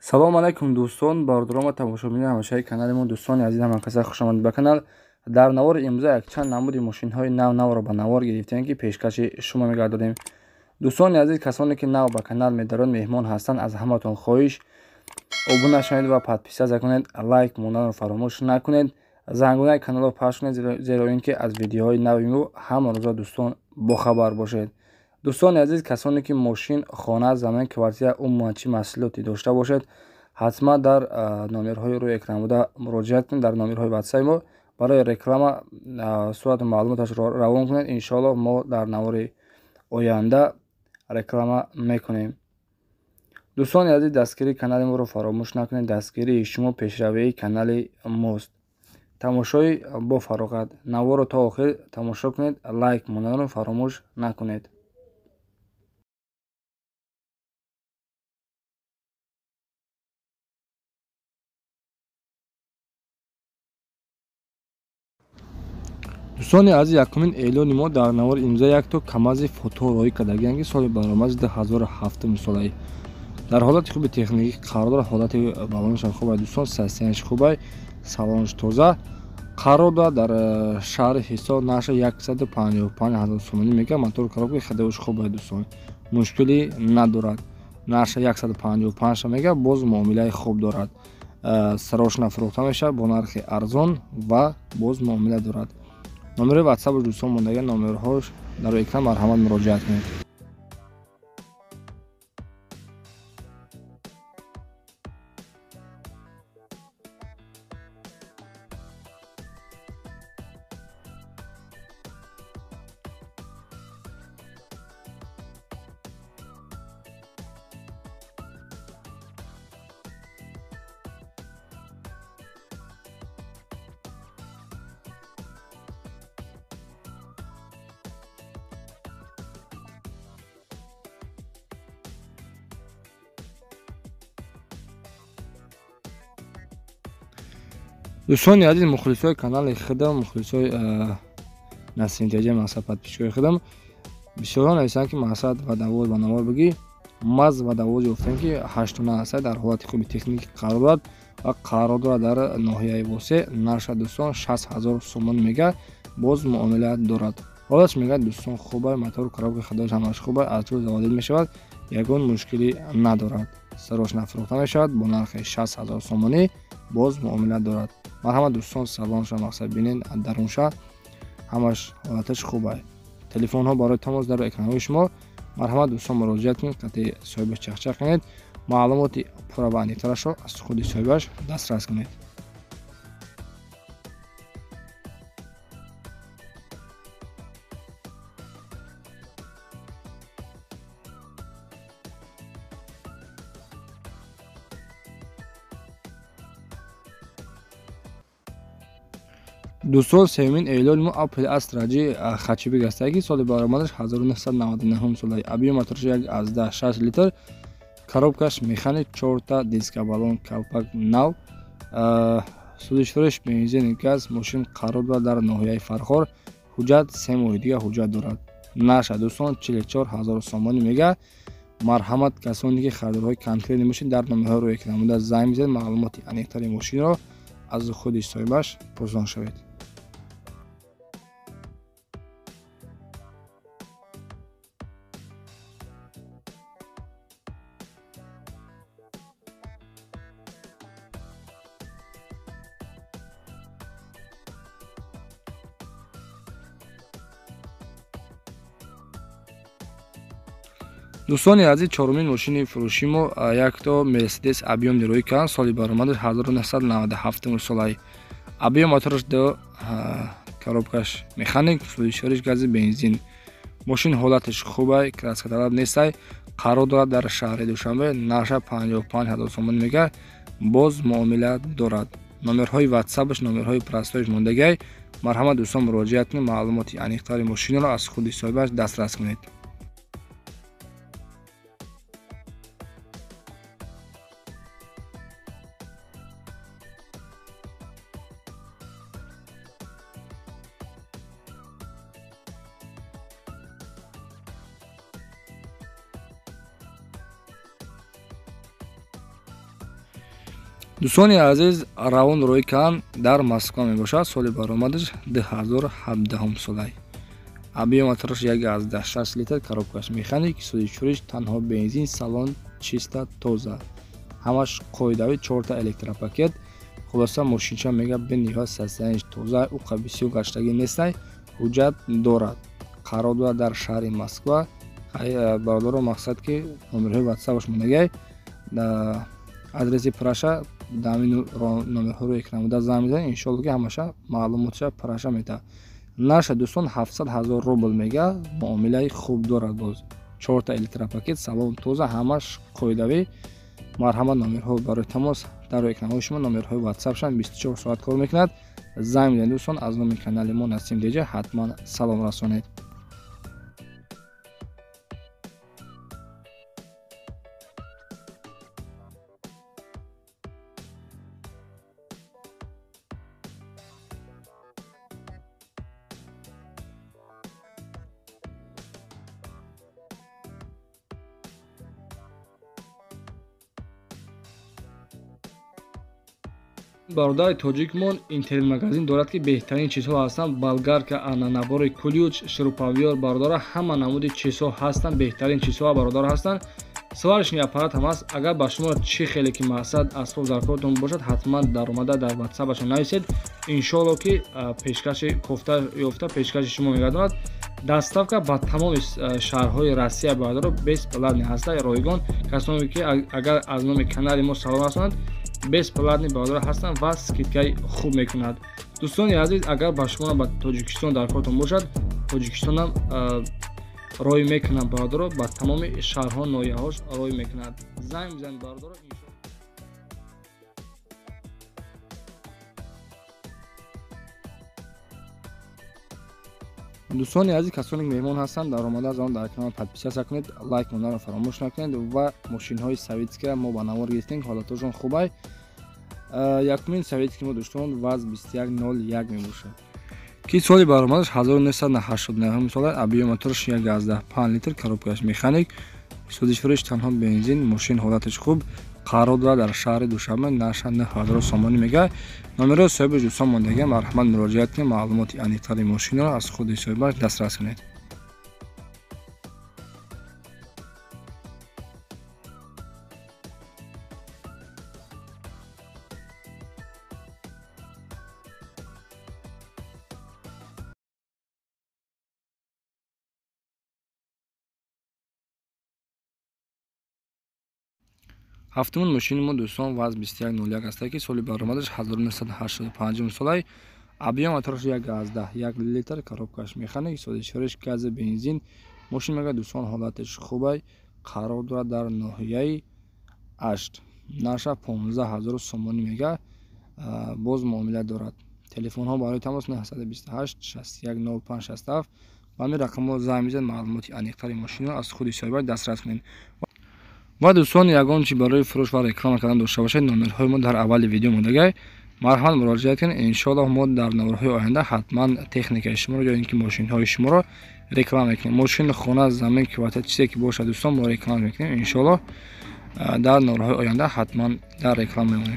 Салом алайкум дӯстон, бародарон ва тамошобинони ҳамешаи канали мо. Дӯстони азиз, ҳамакаса хуш омадед ба канал. Дар навори имрӯза якчанд намуди мошинҳои нав навро ба навор гирифтем, ки пешкаши шумо мегардонем. Дӯстони азиз, касоне ки нав ба канал медаранд, меҳмон ҳастанд, аз ҳаматон хоҳиш обуна шавед ва подписаться кунед, лайк монданро фаромӯш накунед, зангунаи каналро пахш кунед, зеро ин ки аз видеоҳои нави мо ҳама рӯза дӯстон бохабар бошед. Дӯстони азиз, касоне ки мошин, хона, замин, квартира, умуман чӣ маҳсулоте дошта бошед, ҳатман дар номерҳои рӯи экран буда муроҷиат кунед. Дар номерҳои ватсапи мо барои реклама сурату маълумоташро равон кунед. Иншоаллоҳ мо дар навори оянда реклама мекунем. Дӯстони азиз, дастгирии канали моро фаромӯш накунед. Дастгирии шумо пешравии канали мост. Тамошои бо фароғат. Наворро то охир тамошо кунед, лайк монданро фаромӯш накунед. Дӯстони азиз, якумин эълони мо дар навори имрӯза якто камази фото роҳӣ кардагианд, ки соли баромади 2007 солаи дар ҳолати хуби техникӣ қарор дорад. Ҳолати балонашам хуб ай дӯстон, состоянияш хуб ай, салонаш тоза қарор дорад. Дар шаҳри Ҳисор нархаш 155 ҳазор сомонӣ мегӯяд. Мотор, коробка, ходовош хуб ай дӯстон, мушкилӣ надорад. Нархаш 155 мегӯяд, боз муомилаи хуб дорад. Срочно фурӯхта мешавад бо нархи арзон ва боз муомила дорад. Номери ватсапу дӯстон мондага, номерҳош дар экран, марҳамат муроҷиат кунед. Дӯстони азиз, мухлисои канали худам, мухлисои Насимтеҷа, мақсад подписчикои худам бисёрон нависанд, ки мақсад водовоз ба навор бигӣ. Маз водовоз ёфтем, ки ҳаштона аст, дар ҳолати хуби техникӣ қарор дорад ва қарор дорад дар ноҳияи Восе. Нарша дӯстон 60 000 сомон мегӯяд, боз муомила дорад. Ҳолатш мегӯяд дӯстон хубай, мотор, коробка, ходовош ҳамаш хубай, аз рӯз заводид мешавад, ягон мушкилӣ надорад. Срочно фурӯхта мешавад бо нархи 60 000 сомонӣ, боз муомила дорад. Марҳамат дӯстон, салонша мақсад бинед, дарунша ҳамаш ҳолаташ хубай. Телефонҳо барои тамос дар экранҳои шумо. Марҳамат дӯстон, муроҷиат кунед, қатъи соҳибаш чахчах кунед, маълумоти пурра ва аниқтарашро аз худи соҳибаш дастрас кунед. Дӯстон, сеюмин эълони мо Opel Astra G хэтчбек аст, ки соли баромадаш 1999 солаи, объём мотораш 1,6 литр, коробкаш механик, чорта диска, баллон, калпак нав, сӯзишвориш бензин, газ. Мошин қарор дорад дар ноҳияи Фархор, ҳуҷҷат 3 моҳи дига ҳуҷҷат дорад. Нарша дӯстон 44 000 сомонӣ мегӯяд. Марҳамат, касоне ки харидорҳои конкретный мошин, дар номерҳои рӯи экран буда занг бизанед, маълумоти аниқтари мошинро аз худи соҳибаш пурсон шавед. Дӯстони азиз, чорумин мошини фурӯши мо якто Мерседес объёмный рӯй карданд, соли баромадаш 1997 солаи, объём мотораш ду, коробкаш механик, сӯзишвориш гази, бензин. Мошин ҳолаташ хубай, краскаталаб нестай, қарор дорад дар шаҳри Душанбе. Нарша 55 000 сомонӣ мегӯяд, боз муомила дорад. Номерҳои ватсапаш, номерҳои простоиш мондагиай. Марҳамат дӯстон, муроҷиат кунед, маълумоти аниқтари мошинро аз худи соҳибаш дастрас кунед. Дӯстони азиз, равон рӯй кан дар Москва мебошад. Соли баромадаш 2017 солай. Объем мотораш 1,6 литр, коробкаш механик, сӯзишвориш танҳо бензин, салон чиста тоза. Ҳамаш қоидавӣ, 4та электропакет. Хулоса мошинча мега бениҳоят состояниш тоза, уқа бисёр гаштагӣ нестай, ҳуҷҷат дорад. Қарор дорад дар шаҳри Москва. Бародаро, мақсад ки номерҳои ватсапаш мондагай, адреси праша дар ҳамин номерҳоро экран буда занг мезанед, иншоалло ки ҳамаша маълумотша праша метаҳад. Наша дӯстон 700 000 рубл мега, муомилаи хуб дорад боз. 4та электропакет, салон тоза, ҳамаш қоидавӣ. Марҳамат, номерҳо барои тамос дар экранҳои шумо, номерҳои ватсапшан 24 соат кор мекунад. Занг мезанед дӯстон, аз номи канали мо Насим Деҷа ҳатман салом расонед. Бародари тоҷикмон интернет-магазин дорад ки беҳтарин чизҳо ҳастанд. Болгарка, набори ключ, шуруповёр, бародара ҳама намуди чизҳо ҳастанд, беҳтарин чизҳо бародар ҳастанд. Сварочный аппарат ҳам ҳаст. Агар ба шумо чӣ хеле ки мақсад асбоб дар кортон бошад, ҳатман даромада дар ватсапашон нависед. Иншоалло ки пешкаши кофта ёфта пешкаши шумо мегардонад. Доставка ба тамоми шаҳрҳои Россия бародаро бесплатный ҳаста, ройгон. Касоне ки агар аз номи канали мо салом расонанд, бесплатный бародаро ҳастанд ва скидкаи хуб мекунад. Дӯстони азиз, агар ба шумо ба Тоҷикистон дар кортон бошад, Тоҷикистонам рой мекунад бародаро, ба тамоми шаҳрҳо ноҳияҳош рой мекунад. Занг бизанед бародаро. Дӯстони азиз, касоне ки меҳмон ҳастанд, даромада аз он дар канал подписаться кунед, лайк монданро фаромӯш накунед ва мошинҳои советския мо ба навор гирифтем, ҳолатошон хубай. Якумин советский мо дӯстон ВАЗ 2101 мебошад ки соли баромадаш 1989 сола, объем мотораш 1,5 литр, коробкаш механик, сӯзишвориш танҳо бензин, мошин ҳолаташ хуб, қарор дорад дар шаҳри Душанбе, нархаш 9000 сомонӣ мега. Номерои соҳиби дӯстон мондагиам, марҳамат муроҷиат кунед, маълумоти аниқтари мошинро аз худи соҳибаш дастрас кунед. Ҳафтумин мошини мо дӯстон ВАЗ 2101 аст ки соли баромадаш 1985 солай, объем мотораш 1,1 литр, коробкаш механик, сӯзишвориш газ, бензин. Мошин мега дӯстон ҳолаташ хубай, қарор дорад дар ноҳияи 8, нархаш 15000 сомонӣ мега, боз муомила дорад. Телефонҳо барои тамос 928 61 05 67. Ба ҳамин рақамҳо занг мезанед, маълумоти аниқтари мошинро аз худи соҳибаш дастрас кунед. Ва дӯстон, ягон чи барои фурӯш ва реклама кардан дошта бошед, номерҳои мо дар аввали видео мондагай, марҳамат муроҷиат кунед. Иншоаллоҳ мо дар наворҳои оянда ҳатман техникаи шуморо ё ин ки мошинҳои шуморо реклама мекунем. Мошин, хона, замин, квартира, чизе ки бошад дӯстон мо реклама мекунем. Иншоаллоҳ дар наворҳои оянда ҳатман дар реклама мемонем.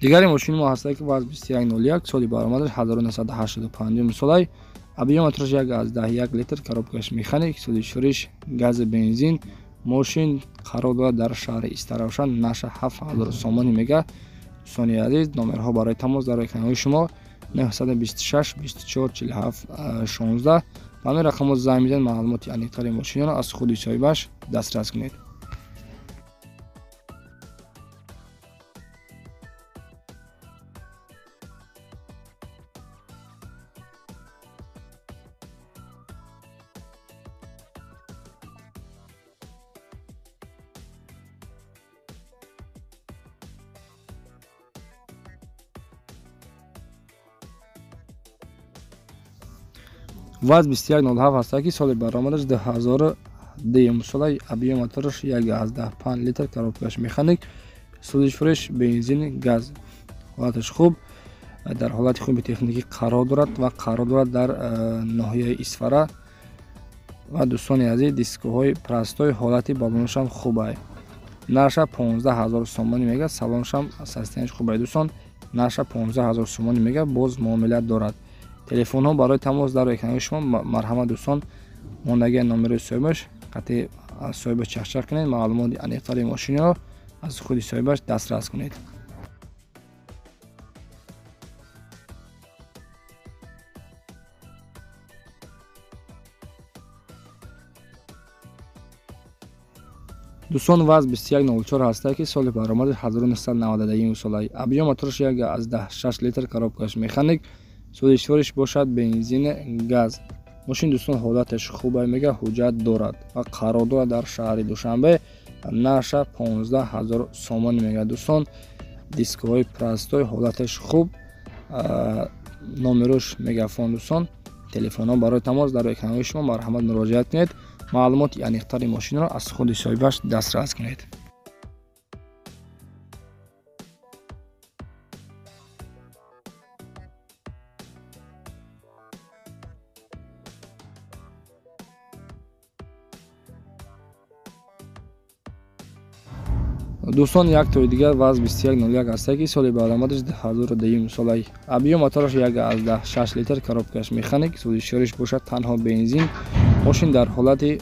Дигари мошини мо ҳаста ки ВАЗ 2101, соли баромадаш 1985 солай, объем мотораш 1,1 литр, коробкаш механик, сӯзишвориш газ, бензин. Мошин қарор дорад дар шаҳри Истаравшан, наша 7000 сомонӣ мега. Дӯстони азиз, номерҳо барои тамос дар экранҳои шумо 926 24 47 16. Ба ҳамин рақамҳо занг мезанед, маълумоти аниқтари мошинро аз худи соҳибаш дастрас кунед. ВАЗ 2107 ҳаста ки соли баромадаш 2002 сола, объем мотораш 1,5 литр, коробкаш механик, сӯзишвориш бензин, газ. ҳолаташ хуб, дар ҳолати хуби техникӣ қарор дорад ва қарор дорад дар ноҳияи Исфара. Ва дӯстони азиз, дискоҳои простой, ҳолати баллонашам хубай. Нарша 15 000 сомонӣ мега, салоншам состоянияш хубай дӯстон. Нарша 15 000 сомонӣ мега, боз муомила дорад. Телефонҳо барои тамос дар экрани шумо, марҳамат дӯстон, мондагии номерои соҳибаш, қатъи соҳибаш чахчах кунед, маълумоти аниқтари мошинро аз худи соҳибаш дастрас кунед. Дӯстон, ВАЗ 2104 ҳаста ки соли баромади 1991 солаи. Объём мотораш 1,6 литр, коробкаш механик, сӯзишвориш бошад бензин газ. Мошин дӯстон ҳолаташ хубай мега, ҳуҷҷат дорад ва қарор дорад дар шаҳри Душанбе. Нарша 15 000 сомонӣ мега дӯстон. Дискҳои простой, ҳолаташ хуб, номерош мегафон дӯстон. Телефонҳо барои тамос дар экранҳои шумо, марҳамат муроҷиат кунед, маълумоти аниқтари мошинро аз худи соҳибаш дастрас кунед. Дӯстон, як тои дигар ВАЗ 2101 ҳаста ки соли баромадаш 2010 солаи. Объём мотораш 1,6 литр, коробкаш механик, сӯзишвориш бошад танҳо бензин. Мошин дар ҳолати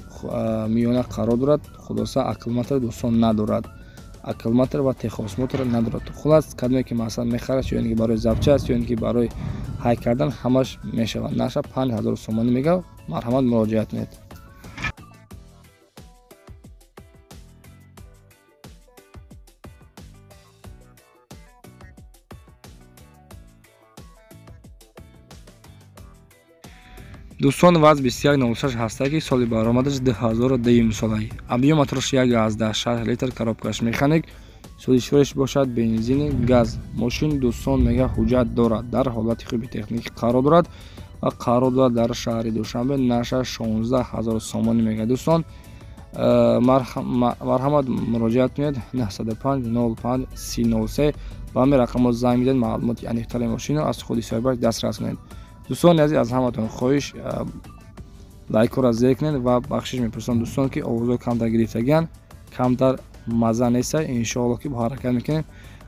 миёна қарор дорад, хулоса аккумулятор дӯстон надорад, аккумулятор ва техосмотр надорад. Хулас, кадоме ки масалан мехарад, ё ин ки барои запчасть, ё ин ки барои ҳай кардан, ҳамаш мешавад. Нарша 5000 сомонӣ мега, марҳамат муроҷиат кунед. Дӯстон, ВАЗ 2106 ҳаста ки соли баромадаш 2010 солаи. Объём мотораш 1,6 литр, коробкаш механик, сӯзишвориш бошад бензини газ. Мошин дӯстон мега ҳуҷҷат дорад, дар ҳолати хуби техникӣ қарор дорад ва қарор дорад дар шаҳри Душанбе. Нарша 16 000 сомонӣ мега дӯстон. Марҳамат муроҷиат кунед 905 05 303 ба ҳамин рақамҳо занг бидед, маълумоти аниқтари мошинро аз худи соҳибаш дастрас кунед. Дӯстони азиз, аз ҳаматон хоҳиш лайкҳоро зер кунед ва бахшиш мепурсам дӯстон ки овозҳо камтар гирифтагианд, камтар мазза неста. Иншоалло ки бо ҳаракат мекунем,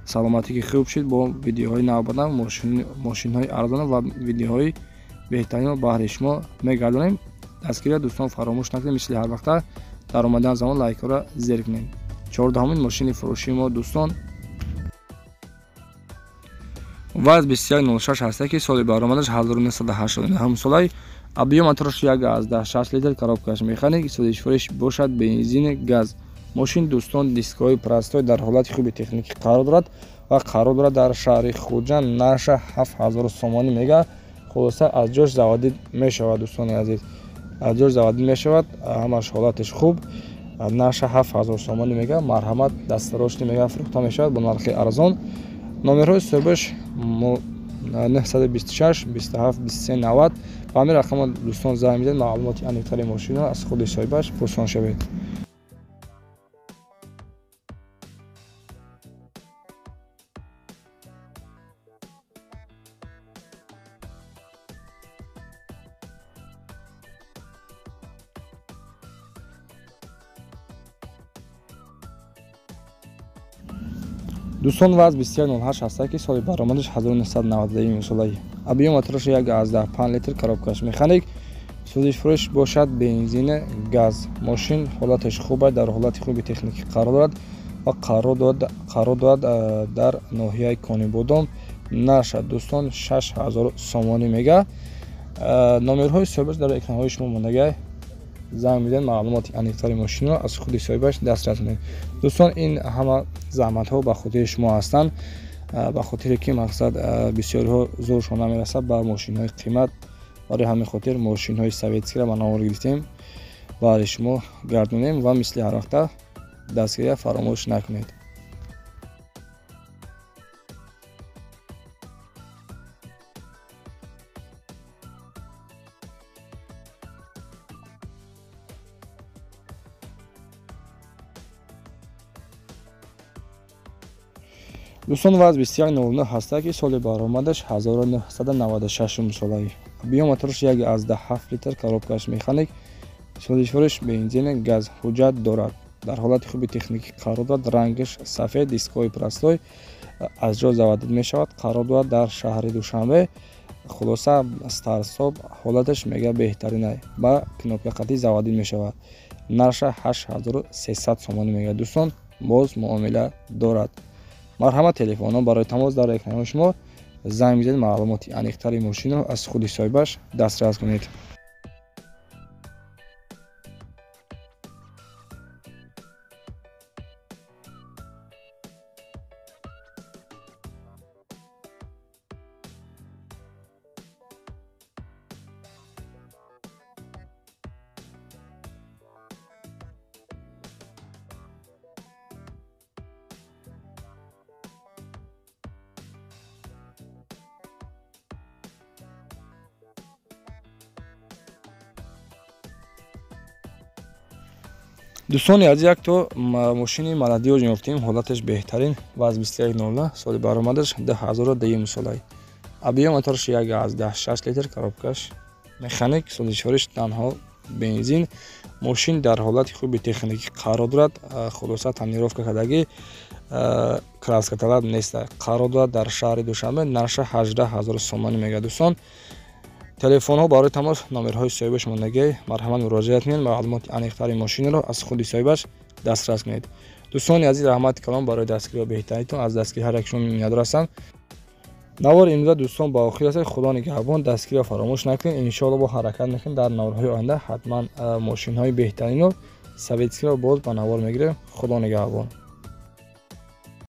саломатӣ ки хуб шид, бо видеоҳои навбатан мошинҳои арзон ва видеоҳои беҳтаринро баҳри шумо мегардонем. Дастгирия дӯстон фаромӯш накунед, мисли ҳар вақта дар омадан замон лайкҳоро зер кунед. 14-умин мошини фурӯшии мо дӯстон ВАЗ 2106 ҳаста ки соли баромадаш 1989 солаи. Объём мотораш 1,6 литр, коробкаш механик, сӯзишвориш бошад бензини газ. Мошин дӯстон дискҳои простой, дар ҳолати хуби техникӣ қарор дорад ва қарор дорад дар шаҳри Хуҷанд. Нарша 7000 сомонӣ мега, хулоса аз ҷош заводид мешавад дӯстони азиз, аз ҷош заводид мешавад, ҳамаш ҳолаташ хуб. Нарша 7000 сомонӣ мега, марҳамат дастарошни мега, фурӯхта мешавад бо нархи арзон. Номерҳои соҳибаш 926 27 23 90 ба ҳамин рақамҳо дӯстон занг бидед, маълумоти аниқтари мошинро аз худи соҳибаш пурсон шавед. Дӯстон, ВАЗ 2108 ҳаста ки соли баромадаш 1991 солаи. Объём мотораш 1,5 литр, коробкаш механик, сӯзишфурӯш бошад бензин газ. Мошин ҳолаташ хуб, дар ҳолати хуби техникӣ қарор дорад ва қарор дорад дар ноҳияи Конибодом. Нарша дӯстон 6000 сомонӣ мега. Номерҳои соҳибаш дар экранҳои шумо мондагай, занг бидед, маълумоти аниқтари мошинро аз худи соҳибаш дастрас кунед. Дӯстон, ин ҳама заҳматҳо ба хотири шумо ҳастанд, ба хотире ки мақсад бисёриҳо зӯршон намерасад ба мошинҳои қимат. Барои ҳамин хотир мошинҳои советскиро ба навор гирифтем, баҳри шумо гардонем ва мисли ҳар вақта дастгирия фаромӯш накунед. Дӯстон, ВАЗ 2109 ҳаста ки соли баромадаш 1996 солаи. Объём мотораш 1,7 литр, коробкаш механик, сӯзишвориш бензин, газ, ҳуҷҷат дорад. Дар ҳолати хуби техникӣ қарор дорад, рангаш сафед, дискҳои простой, аз ҷо заводить мешавад, қарор дорад дар шаҳри Душанбе. Хулоса, старт-стоп ҳолаташ мега беҳтаринай, ба кнопка қатъӣ заводить мешавад. Нарша 8300 сомонӣ мега дӯстон, боз муомила дорад. Марҳамат, телефонҳо барои тамос дар экрани шумо занг бизанед, маълумоти аниқтари мошинро аз худи соҳибаш дастрас кунед. Дӯстони азиз, якто мошини молодёжь ёфтем, ҳолаташ беҳтарин, ВАЗ 2109, соли баромадаш 2010 солаи. Объём мотораш 1,6 литр, коробкаш механик, сӯзишвориш танҳо бензин. Мошин дар ҳолати хуби техникӣ қарор дорад, хулоса тонировка кардагӣ, краскаталаб нест, қарор дорад дар шаҳри Душанбе, нарша 18000 сомонӣ мега дӯстон. Телефонҳо барои тамос номерҳои соҳибаш мондагӣ, марҳамат муроҷиат кунед, маълумоти аниқтари мошинро аз худи соҳибаш дастрас кунед. Дӯстони азиз, раҳмати калом барои дастгирии беҳтаринтон, аз дастгирии ҳар як шумо миннатдор ҳастам. Навори имрӯза дӯстон ба охир расид. Худо нигаҳбон, дастгириро фаромӯш накунед. Иншоалло бо ҳаракат мекунем дар наворҳои оянда ҳатман мошинҳои беҳтаринро советскиро боз ба навор мегирем. Худо нигаҳбон.